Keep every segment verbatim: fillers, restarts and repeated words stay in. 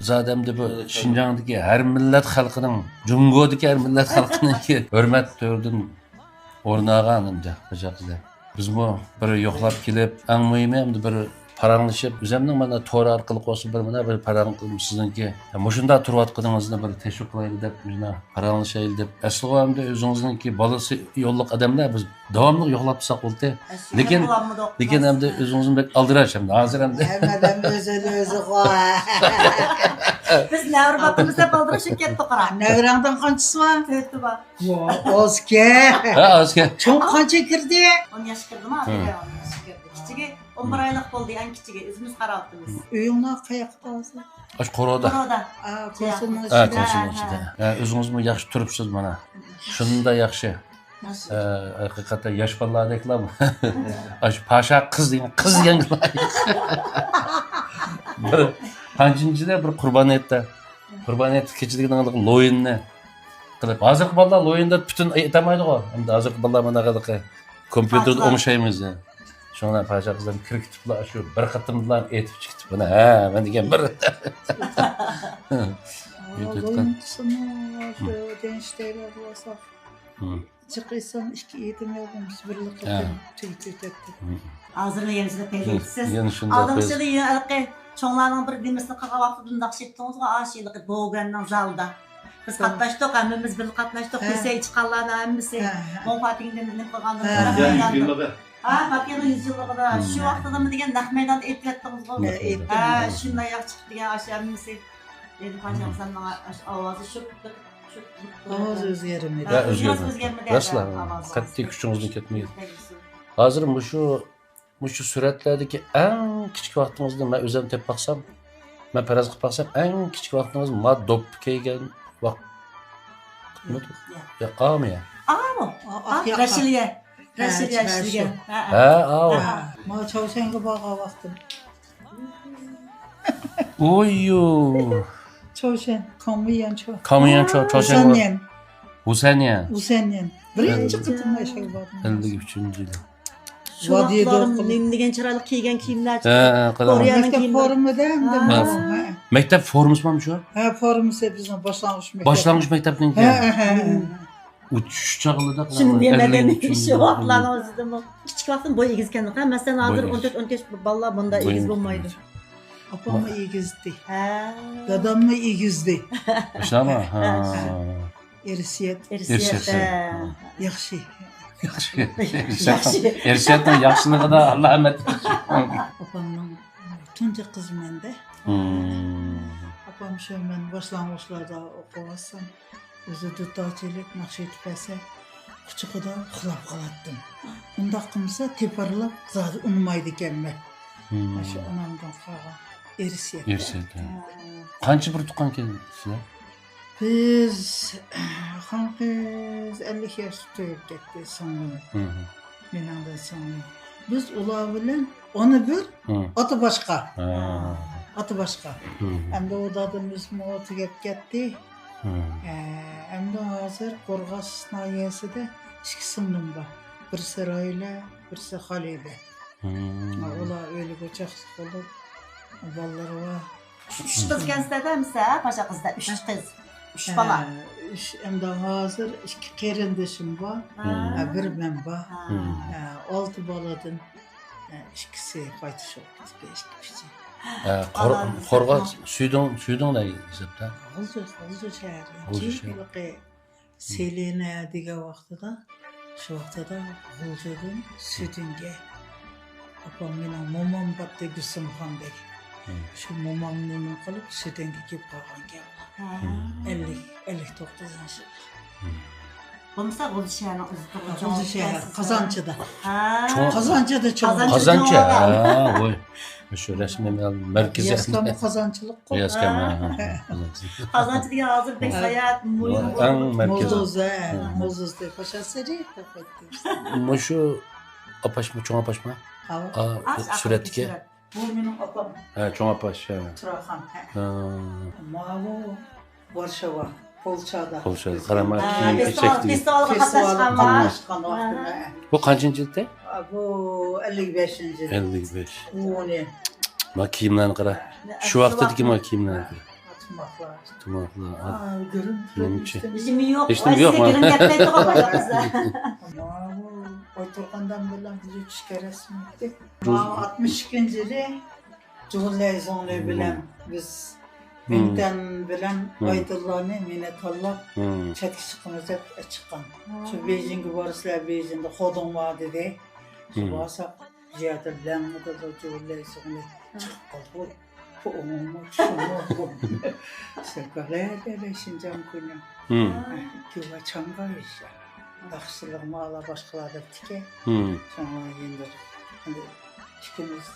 زادى ئەمدى بۇ شىنجاڭدىكى ھەر مىللەت خەلقىنىڭ، جۇڭگودىكى ھەر مىللەت خەلقىنىڭكى ھۆرمەت تۆرىدىن ئورۇن ئالغان ئەمدى پاچاق قىزى. بىزمۇ بىر يوقلاپ كېلىپ، ئەڭ مۇھىمى ئەمدى بىر پاراڭلىشىپ، ئۆزۈمنىڭ مانا تور ئارقىلىق بولسا بىر مانا بىر پاراڭ قىلىپ سىزنىڭكى مۇشۇنداق تۇرۇۋاتقىنىڭىزنى بىر تەشۋىق قىلايلى دەپ، مۇشۇنداق پاراڭلىشايلى دەپ. ئەسلىغۇ ئەمدى ئۆزىڭىزنىڭكى بالىسى يوللۇق ئادەملەر، بىز داۋاملىق يوقلاپ تۇرساق بولدى. لېكىن، لېكىن ئەمدى ئۆزىڭىزمۇ بەك ئالدىراش ئەمدى ھازىر ئەمدى. ھەممە ئادەم ئۆزىنى ئۆزى قوي. بىز نەۋرە باقىمىز دەپ ئالدىراش بولۇپ كەتتۇق، قارا. نەۋرەڭدىن قانچىسى بار؟ تۆتى بار. ۋا، ئازكەن. ھە، ئازكەن. چوڭ قانچە كىردى؟ ئون ياش كىردىمۇ، ھە. ئازكەن، ئون ياش كىردى. كىچىكى ئون بىر ئايلىق بولدى، ئەڭ كىچىكى. ئۆزىمىز قاراۋاتىمىز. ئۆيۈڭلار قاياقتا ھازىر؟ ئاشۇ قورۇدا. قورۇدا. ھە، كونسۇلنىڭ ئىچىدە. ھە، كونسۇلنىڭ ئىچىدە. ھە، ئۆزىڭىزمۇ ياخشى تۇرۇپسىز مانا. شۇنداق ياخشى. ئە، ھەقىقەتەن ياش بالىلاردەكلا ئاشۇ پاشا قىز دېگەن، قىز دېگەنگە لايىق. بىر قانچىنچىدە بىر قۇربان ھېيتتا، قۇربان ھېيتتا كېچىدىكى ھېلىقى لويىننى قىلىپ، ھازىرقى بالىلار لويىندا پۈتۈن ئېيتالمايدىغۇ. ئەمدى ھازىرقى بالىلار مانا ھېلىقى كومپيۇتېردا ئوڭشايمىز. شۇڭا پاشا قىزلارنى كىرگۈزۈپلا شۇ بىر قېتىمدىلا ئېيتىپ چىقىپ، مانا، ھە، مەن دېگەن بىر. لويىن قىسمى شۇ دېنىشتەيلەر بولسا. جىق ئېيتسام، ئىككى ئېيتىم يازغان، بىز بىرلا قېتىم تۈگىتىۋېتەتتۇق. ھازىرمۇ يەنە شۇنداق پەيزى ئېيتىسىز. يەنە شۇنداق ئالدىمىزدا پەيزى. يەنە ھېلىقى چوڭلارنىڭ بىر نېمىسىنى قىلغان ۋاقتىدا مۇنداق ئېيتتىڭىزغۇ، ئاشۇ ھېلىقى دوگەننىڭ زالىدا. بىز قاتناشتۇق، ھەممىمىز بىرلا قاتناشتۇق. ھە. كېسەي چىققانلارنىڭ ھەممىسى. ھە، ھە. مۇڭ فاتىڭدىن نېمە قىلغانلىقى. ھە. ھە، فاتىڭنىڭ يۈز يىللىقىدا. ھە. شۇ ۋاقتىدا دېگەن نەق مەيداندا ئېيتىپ كەتتىڭىزغۇ. ھە، ئېيتتىم. ھە، شۇنداق ياخشى چىقىپتىكەن ئاشۇ ھەممىسى. ئەينى پاشا ھەسەننىڭ ئاشۇ ئاۋازى شۇ، شۇ. ئاۋاز ئۆزگەرمىدى. ھە، ئۆزگەرمىدى. ئۆزگەرمىدى. راستلا، ئاۋازى. قەتئىي كۈچىڭىزدىن كەتمىگەن. ھازىر مۇشۇ، مۇشۇ سۈرەتلەردىكى ئەڭ كىچىك ۋاقتىڭىزنى مەن ئۆزۈم تېپىپ باقسام، مەن پەرەز قىلىپ باقسام، ئەڭ كىچىك ۋاقتىڭىز ما دوپپا كىيگەن ۋاقىتمىدۇ؟ يا، ئامۇ يا؟ ئامۇ. ئا، ئا، رەشىلگە. رەشىد ياشلىگەن. ھە، ئاۋۇ. ھە، ما چاۋشيەنگە بارغان ۋاقتىم. ئويۇ. چاۋشيەن، كاڭمىيەنچۇ. كاڭمىيەنچۇ، چاۋشيەن. ۋۇسەنيەن. ۋۇسەنيەن. ۋۇسەنيەن. بىرىنچى قېتىم ئەشەگە باردىم. ئەللىك ئۈچىنچى يىلى. شۇ ۋاقىتلار نېمە دېگەن چىرايلىق كىيگەن كىيىملەر. ھە، ھە، قارا. كورېيەنىڭ كىيىملىرى. مەكتەپ فورمىدا ئەمدى. ھە. مەكتەپ فورمىسى بارمۇ شۇ؟ ھە، فورمىسى بىزنىڭ باشلانغۇچ مەكتەپ. باشلانغۇچ مەكتەپنىڭكى. ھە، ھە، ھە. ئۇ چۈش چاغلىرىدا شۇنداق مەدەنىي شۇ ۋاقىتلارنىڭ ئۆزىدىمۇ. كىچىك ۋاقتىم بوي ئېگىز ئىكەن. مەسىلەن، ھازىر ئون تۆت، ئون بەش بالىلار بۇنداق ئېگىز بولمايدۇ. ئاپاممۇ ئېگىزدى. ھە. داداممۇ ئېگىزدى. شۇنداقمۇ؟ ھە. ئىرسىيەت. ئىرسىيەت. ھە. ياخشى. ياخشى. ئىرسىيەتنىڭ ياخشىلىقىدا ئاللا ھەممە. ئاپامنىڭ تۇنجى قىزى مەندە. ئاپام شۇ مەن باشلانغۇچلاردا ئوقۇۋاتسام، ئۆزى دۇتارچىلىك ناخشا ئېيتىپ بەرسە، قۇچىقىدا ئۇخلاپ قالاتتىم. ئۇنداق قىلمىسا، تېپىرلاپ زادى ئۇنىمايدىكەنمەن. مم. شۇ ئانامدىن قالغان ئىرسىيەت. ئىرسىيەت، ھە. ھە. قانچە بىر تۇغقانكەن سىلەر؟ بىز، خانقىز ئەللىك ياشتا تۇغۇلۇپ كەتتى، سىڭلىم. مم. مېنىڭدىن سىڭلىم. بىز ئۇلار بىلەن ئانا بىر، ئاتا باشقا. ھە. ئاتا باشقا. ئەمدى ئۇ دادىمىزمۇ تۈگەپ كەتتى. ھە، ئەمدى ھازىر قورغاس ناھىيەسىدە ئىككى سىڭلىم بار. بىرسى راھىلە، بىرسى خالىدە. ئۇلار ئۆيلۈك ئوچاقلىق بولۇپ، بالىلىرى بار. ئۈچ قىز ئىكەنسىلەر-دە، ھەممىسى، ھە، پاشا قىزدا ئۈچ قىز، ئۈچ بالا. ھە، ئۈچ، ئەمدى ھازىر ئىككى قېرىندىشىم بار. ھە. ھە، بىر مەن بار. ھە. ھە، ئالتە بالىدىن، ھە، ئىككىسى قايتىش بولۇپ كېتىپتۇ، ئىككى كىشى. ھە، قور-، قورغاس سۈيدۈڭ، سۈيدۈڭ دەيسەپتە. غۇلجا، غۇلجا شەھەر. غۇلجا شەھەر. سېلىنە دېگەن ۋاقتىدا، شۇ ۋاقتىدا غۇلجىدىن سۈيدۈڭگە ئاپام مېنىڭ مومام بارتى، گۈلسۈمخان دەيدۇ. شۇ مومامنى نېمە قىلىپ، سۈيدۈڭگە كېلىپ قالغان گەپ. ئەللىك، ئەللىك توققۇزىنچى يىل. بولمىسا غۇلجا شەھەرنىڭ ئۆزى. غۇلجا شەھەر، قازانچىدا. قازانچىدا چوڭ. قازانچى، ھە، ۋوي. شۇ رەسمىي مەركىزى. ياسكاممۇ قازانچىلىققۇ. ياسكام، ھە، ھە. قازانچى دېگەن ھازىر بەك ساياھەت، مۇھىم ئورۇن. ئەڭ مەركىزى. موزدوز، ھە، موزدوز دەپ ئاشۇ سېرى. مۇشۇ ئاپاشمۇ، چوڭ ئاپاشمۇ؟ ئاۋۇ. سۈرەتتىكى. بۇ مېنىڭ ئاپام. ھە، چوڭ ئاپاش، ھە. تۇراخان، ھە. ھە. ماۋۇ ۋارشاۋا، پولشادا. پولشادا. قارا، مانا كىيىم كېچەكلىك. فېستىۋالغا قاتناشقان ۋاقتىم، ھە. بۇ قانچىنچى يىلتى؟ بۇ ئەللىك بەشىنچى يىل. ئەللىك بەش. ئۇنى. ما كىيىملەرنى قارا. شۇ ۋاقىتتىكى ما كىيىملەرنى قارا. تۇماقلار. تۇماقلار، ھە. ئا، گىرىم نېمىچە؟ تۇرۇپ ئىشتىم. ھېچنېمە يوق. ھېچنېمە يوق، ئايسى گىرىم دەپمەيدىغان باياقىزدا. ماۋۇ ئولتۇرغاندان بىلەن بىز چۈشكە رەسمىيەتتى. ماۋۇ ئاتمىش ئىككىنچى يىلى جۇلەي زۇڭلى بىلەن بىز بىڭتەن بىلەن ئايدىنلارنى مېنى تاللاپ چەتكە چىقىمىز دەپ چىققان. شۇ بېيجىڭغا بارىسىلەر، بېيجىڭدا خودۇڭ بار دېدى. شۇ بارساق، بۇ يەردە لەڭ دېدى، جۇلەي زۇڭلى چىقىپ قالدى. بۇ ئوڭۇممۇ، چۈشۈممۇ، سەكەلەردە شىنجاڭ كۈنى. كۈۋە چاڭغا ئىشە. ناخشىلىقمۇ ئالا باشقىلار دەپتىكەن. شۇڭا يەنە ئىككىمىز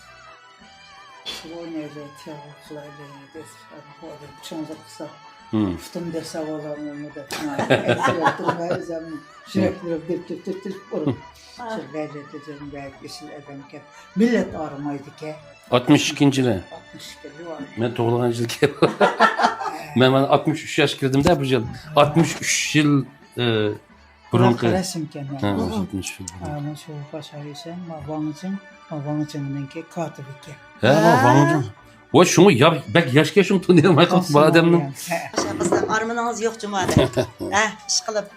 شۇ ئوينايلى، تىياغلىق قىلايلى دەپ، چوڭلۇق قىلسا، پۇتۇم دەپ ساۋالامۇ دەپ، ئۆزۈم يۈرەكلىرىم دۈپ دۈپ دۈپ دۈپ ئۇرۇپ، شۇ لەززەتلىرىم بەك ئېسىل ئادەمكەن. مىللەت ئاغرىمايدىكەن. ئاتمىش ئىككىنچى يىلى. ئاتمىش ئىككى يىلى. مەن تۇغۇلغان يىلكەن. مەن مانا ئاتمىش ئۈچ ياشقا كىردىم-دە بۇ يىل. ئاتمىش ئۈچ يىل، ئە، بۇرۇنقى رەسىمكەن. ھە، ئاتمىش ئۈچ يىل بۇرۇن. ھە، مانا شۇ باشا ھېسەن، ما ۋاڭجىڭ، ما ۋاڭجىڭنىڭكى كاتىپىكەن. ھە، ما ۋاڭجىڭ. ۋاي، شۇڭا يا-، بەك ياشكەن، شۇڭا تونۇيالماي قاپتۇ بۇ ئادەمنى. ھە. باشا قىزلار، ئارمىنىڭىز يوق جۇما دەپ. ھە، ئىشقىلىپ.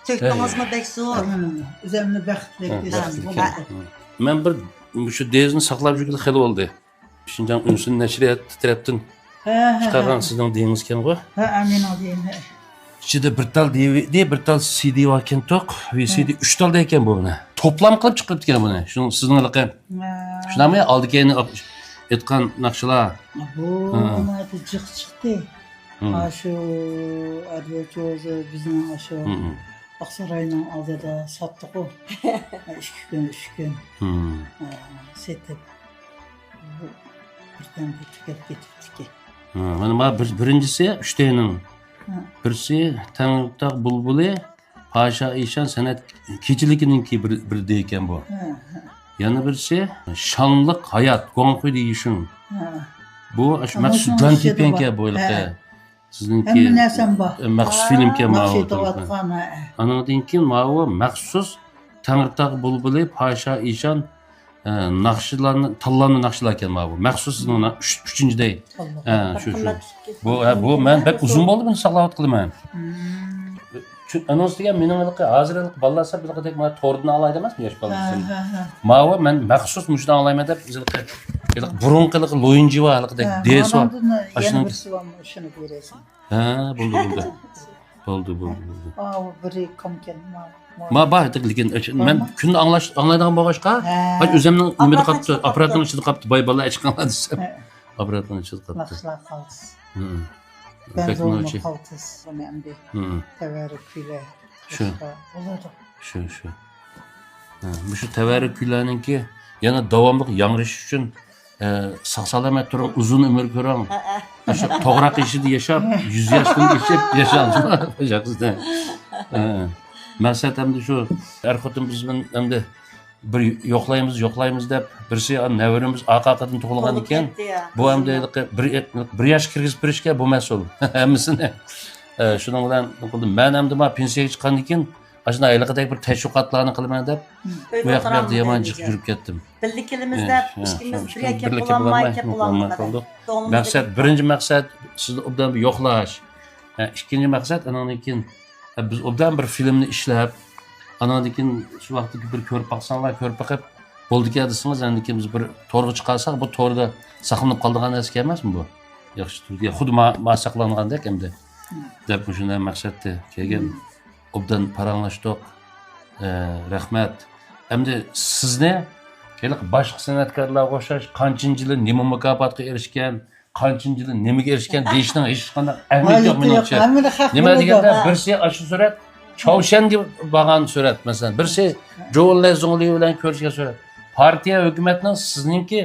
تۆھپىڭىزمۇ بەك زور. ئۆزۈمنى بەختلىك دېسەم بولىدۇ. مەن بىر مۇشۇ دېيىزنى ساقلاپ يۈرگىلى خېلى بولدى. شىنجاڭ ئۈنسىن نەشرىياتى تەرەپتىن چىقارغان سىزنىڭ دېيىڭىزكەنغۇ؟ ھە، مېنىڭ دېيىم. ئىچىدە بىر تال دىۋىدى، بىر تال سىدى باركەنتۇق. ۋىسىدى ئۈچ تال دەيكەن بۇ بۇنى. توپلام قىلىپ چىقىرىپتىكەن بۇنى. شۇنىڭ سىزنىڭ ھېلىقى شۇنداقمۇ؟ ئالدى كەينى ئېيتقان ناخشىلار. بۇ ناھايىتى جىق چىقتى. ئاشۇ ئادۋوكات بىزنىڭ ئاشۇ ئاقساراينىڭ ئالدىدا ساتتۇقۇ. ئىككى كۈن، ئۈچ كۈن. سېتىپ، بىردەمدە تۈگەپ كېتىپتىكەن. مانا، مانا بىر، بىرىنچىسى ئۈچتەينىڭ. بىرسى تەڭرىتاغ بۇلبۇلى، پاشا ئىشان سەنئەت كېچىلىكىنىڭكى بىر، بىر دېيىكەن بۇ. يەنە بىرسى شانلىق ھايات، گۇاڭخۇي دېيىشىڭ. بۇ ئاشۇ مەخسۇس جان تېپەنكەن بۇ ھېلىقى. سىزنىڭكى ھەممە نەرسەم بار. مەخسۇس فىلىمكەن ماۋۇ. ئانىڭدىن كېيىن ماۋۇ مەخسۇس تەڭرىتاغ بۇلبۇلى، پاشا ئىشان، ئە، ناخشىلارنى، تاللانما ناخشىلاركەن ماۋۇ. مەخسۇس سىزنىڭ ئۈچ، ئۈچىنچى دەي. ئە، شۇ، شۇ. بۇ، ئە، بۇ مەن بەك ئۇزۇن بولدى بۇنى ساقلاۋاتقىلى مەن. ئانىڭ ئۈستىگە مېنىڭ ھېلىقى، ھازىر ھېلىقى بالىلار سەپ ھېلىقىدەك مانا توردىن ئاڭلايدۇ ئەمەسمۇ ياش بالىلار. ماۋۇ مەن مەخسۇس مۇشۇنى ئاڭلايمەن دەپ ھېلىقى، ھېلىقى بۇرۇنقى ھېلىقى لويۇنجى بار ھېلىقىدەك دېسى بار. ئاشۇنىڭ بىرسى بارمۇ، شۇنى بېرەسەن. ھە، بولدى، بولدى. بولدى، بولدى، بولدى. ئاۋۇ بىرى كامكەن، ما، ما. ما بار، لېكىن مەن كۈندە ئاڭلاش، ئاڭلايدىغان بولغاچقا، ھە. ئۆزۈمنىڭ نېمىدە قاپتۇ، ئاپپاراتنىڭ ئىچىدە قاپتۇ، باي بالىلار ئېچىققانلار دېسەم. ھە. ئاپپاراتنىڭ ئىچىدە قاپتۇ. ناخشىلار قالتىس. بەندۇرمۇ قالتىس، ئۇنى ئەمدى تەۋەررۈك كۈيلەر. شۇ. بولىدۇ. شۇ، شۇ. ھە، مۇشۇ تەۋەررۈك كۈيلەرنىڭكى يەنە داۋاملىق ياڭرىشى ئۈچۈن ئە، ساق-سالامەت تۇرۇڭ، ئۇزۇن ئۆمۈر كۆرۈڭ. ھە، ھە. ئاشۇ توغراق ئېشىدە ياشاپ، يۈز ياشتىن ئېشىپ ياشاڭ. ھە. مەقسەت ئەمدى شۇ، ئەر-خوتۇن بىز بىلەن ئەمدى بىر يوقلايمىز، يوقلايمىز دەپ، بىرسى نەۋرىمىز ئارقا-ئارقىدىن تۇغۇلغان ئىكەن. بۇ ئەمدى بىر، بىر ياش كىرگۈزۈپ بېرىشكە بۇ مەسئۇل. ھەممىسىنى. ئە، شۇنىڭ بىلەن مەن ئەمدى ما پېنسىيەگە چىققاندىن كېيىن، ئاشۇنداق ھېلىقىدەك بىر تەشۋىقاتلارنى قىلىمەن دەپ، ئۇ ياق بۇ ياقتا يامان جىق يۈرۈپ كەتتىم. بىللە كېلىمىز دەپ، ئىككىمىز بىرگە كېلىپ بولالماي، كېلىپ بولالمىدۇق. مەقسەت، بىرىنچى مەقسەت سىزنى ئوبدان بىر يوقلاش. ھە، ئىككىنچى مەقسەت، ئانىڭدىن كېيىن، ھە، بىز ئوبدان بىر فىلىمنى ئىشلەپ، ئانىڭدىن كېيىن شۇ ۋاقىتتىكى بىر كۆرۈپ باقساڭلار، كۆرۈپ بېقىپ، بولدىكەن دېسىڭىز، ئاندىن كېيىن بىز بىر تورغا چىقارساق، بۇ توردا ساقلىنىپ قالىدىغان نەرسە ئەمەسمۇ بۇ؟ ياخشى، خۇددى ما، ما ساقلانغاندەك ئەمدى. دەپ مۇشۇنداق مەقسەتتە كەلگەن. ئوبدان پاراڭلاشتۇق. ئە، رەھمەت. ئەمدى سىزنى ھېلىقى باشقا سەنئەتكارلارغا ئوخشاش قانچىنچى يىلى نېمە مۇكاپاتقا ئېرىشكەن، قانچىنچى يىلى نېمىگە ئېرىشكەن دېيىشنىڭ ھېچقانداق ئەھمىيىتى يوق مېنىڭچە. نېمە دېگەندە، بىرسى ئاشۇ سۈرەت چاۋشيەنگە بارغان سۈرەت، مەسىلەن، بىرسى جوۋۇنلەي زۇڭلى بىلەن كۆرۈشكەن سۈرەت. پارتىيە، ھۆكۈمەتنىڭ سىزنىڭكى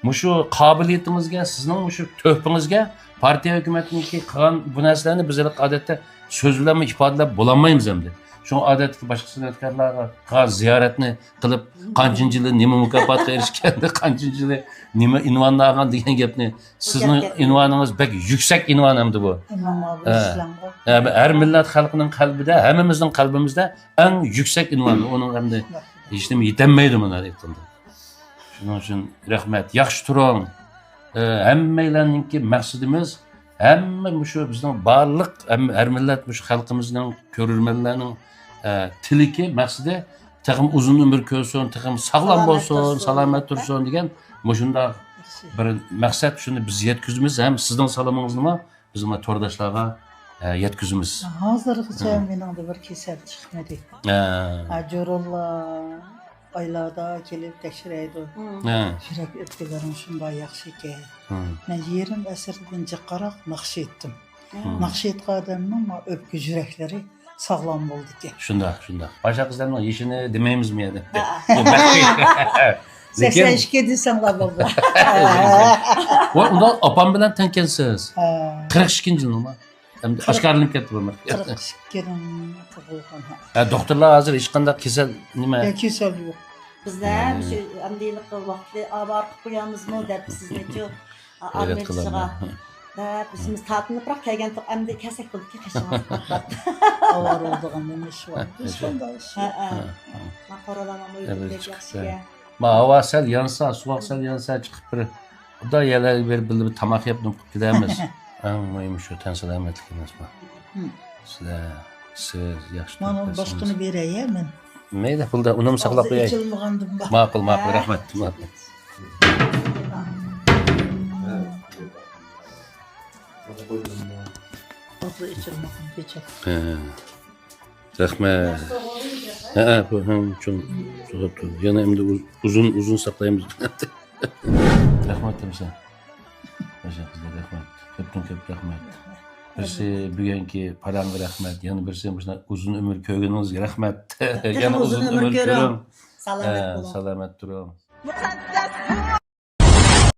مۇشۇ قابىلىيىتىڭىزگە، سىزنىڭ مۇشۇ تۆھپىڭىزگە، پارتىيە ھۆكۈمەتنىڭكى قىلغان بۇ نەرسىلەرنى بىز ھېلىقى ئادەتتە سۆز بىلەنمۇ ئىپادىلەپ بولالمايمىز ئەمدى. شۇڭا ئادەتتىكى باشقا سەنئەتكارلارغا قىلغان زىيارەتنى قىلىپ، قانچىنچى يىلى نېمە مۇكاپاتقا ئېرىشكەن، قانچىنچى يىلى نېمە ئۇنۋاننى ئالغان دېگەن گەپنى، سىزنىڭ ئۇنۋانىڭىز بەك يۈكسەك ئۇنۋان ئەمدى بۇ. ھە، ھە، ھەر مىللەت خەلقنىڭ قەلبىدە، ھەممىمىزنىڭ قەلبىمىزدە ئەڭ يۈكسەك ئۇنۋان. ئۇنىڭ ئەمدى ھېچنېمە يېتەلمەيدۇ مانا ئېيتقاندا. شۇنىڭ ئۈچۈن رەھمەت، ياخشى تۇرۇڭ. ئە، ھەممەيلەننىڭكى مەقسىتىمىز ھەممە مۇشۇ بىزنىڭ بارلىق ھەم-، ھەر مىللەت مۇشۇ خەلقىمىزنىڭ، كۆرۈرمەنلەرنىڭ، ئە، تىلىكى، مەقسىتى تېخىمۇ ئۇزۇن ئۆمۈر كۆرسۇن، تېخىمۇ ساغلام بولسۇن، سالامەت تۇرسۇن دېگەن مۇشۇنداق بىر مەقسەت. شۇنى بىز يەتكۈزىمىز ھەم سىزنىڭ سالىمىڭىزنىمۇ بىز مانا تورداشلارغا، ئە، يەتكۈزىمىز. ھازىرغىچە مېنىڭدە بىر كېسەل چىقمىدى. ھە. ھە، جورۇنلار ئايلاردا كېلىپ تەكشۈرەيدۇ. ھە. يۈرەك ئۆپكىلىرىڭ شۇنداق ياخشىكەن. مەن يېرىم ئەسىردىن جىقراق ناخشا ئېيتتىم. ناخشا ئېيتقان ئادەمنىڭ ئۆپكە يۈرەكلىرى ساغلام بولىدىكەن. شۇنداق، شۇنداق. باشقا قىزلارنىڭ يېشىنى دېمەيمىزمۇ يەنە؟ سەكسەن ئىككى دېسەڭلار بولدى. ۋاي، ئۇنداق ئاپام بىلەن تەڭكەنسىز. ھە. قىرىق ئىككىنچى يىلنىڭما؟ ئەمدى ئاشكارىلىنىپ كەتتى بۇ. قىرىق ئىككىنىڭ تۇغۇلغان. ھە، دوختۇرلار ھازىر ھېچقانداق كېسەل نېمە؟ يا، كېسەل يوق. بىزدە ھەم شۇ ئامدىلىق ۋاقىتنى ئاۋارە قىلىپ قويامىزمۇ دەپ سىزنىچۇ ئارمىيىچىغا دەپ ئىشىمىز تارتىنىپراق كەلگەنتۇق، ئەمدى كەلسەك بولدى، قېشىڭىز. ئاۋارە بولىدىغان نېمە ئىش بار؟ ھېچقانداق ئىش يوق. ھە، ھە. ما قورالانما ئۆيدە ياخشىكەن. ما ھاۋا سەل يانسا، سوغۇق سەل يانسا چىقىپ بىر خۇدا يەرلەرگە بېرىپ بىللە بىر تاماق يەپ نېمە قىلىپ كېلەرمىز. ئەڭ مۇھىمى شۇ تەن سالامەتلىك ئەمەسمۇ؟ سىلەر، سىز ياخشى مانا تۇرۇپ باشقىنى بەرسىڭىز. بېرەي، مەن. مەيلى، بۇندا ئۇنىمۇ ساقلاپ قوياي. ئېچىلمىغاندىن بار. ماقۇل، ماقۇل، رەھمەت. ھازىر ئېچىلمىغان پېچەت. ھە. رەھمەت. ھە، ھە، بۇ، ھە، چوڭ، چوڭ. يەنە ئەمدى ئۇز-، ئۇزۇن، ئۇزۇن ساقلايمىز. رەھمەت دەمسەن. ماشا قىزلار، رەھمەت. كۆپتىن كۆپ رەھمەت. بىرسى بۈگۈنكى پاراڭغا رەھمەت، يەنە بىرسى مۇشۇنداق ئۇزۇن ئۆمۈر كۆرگىنىڭىزگە رەھمەت. يەنە ئۇزۇن ئۆمۈر كۆرۈڭ. سالامەت بولۇڭ. سالامەت تۇرۇڭ. مۇقەددەس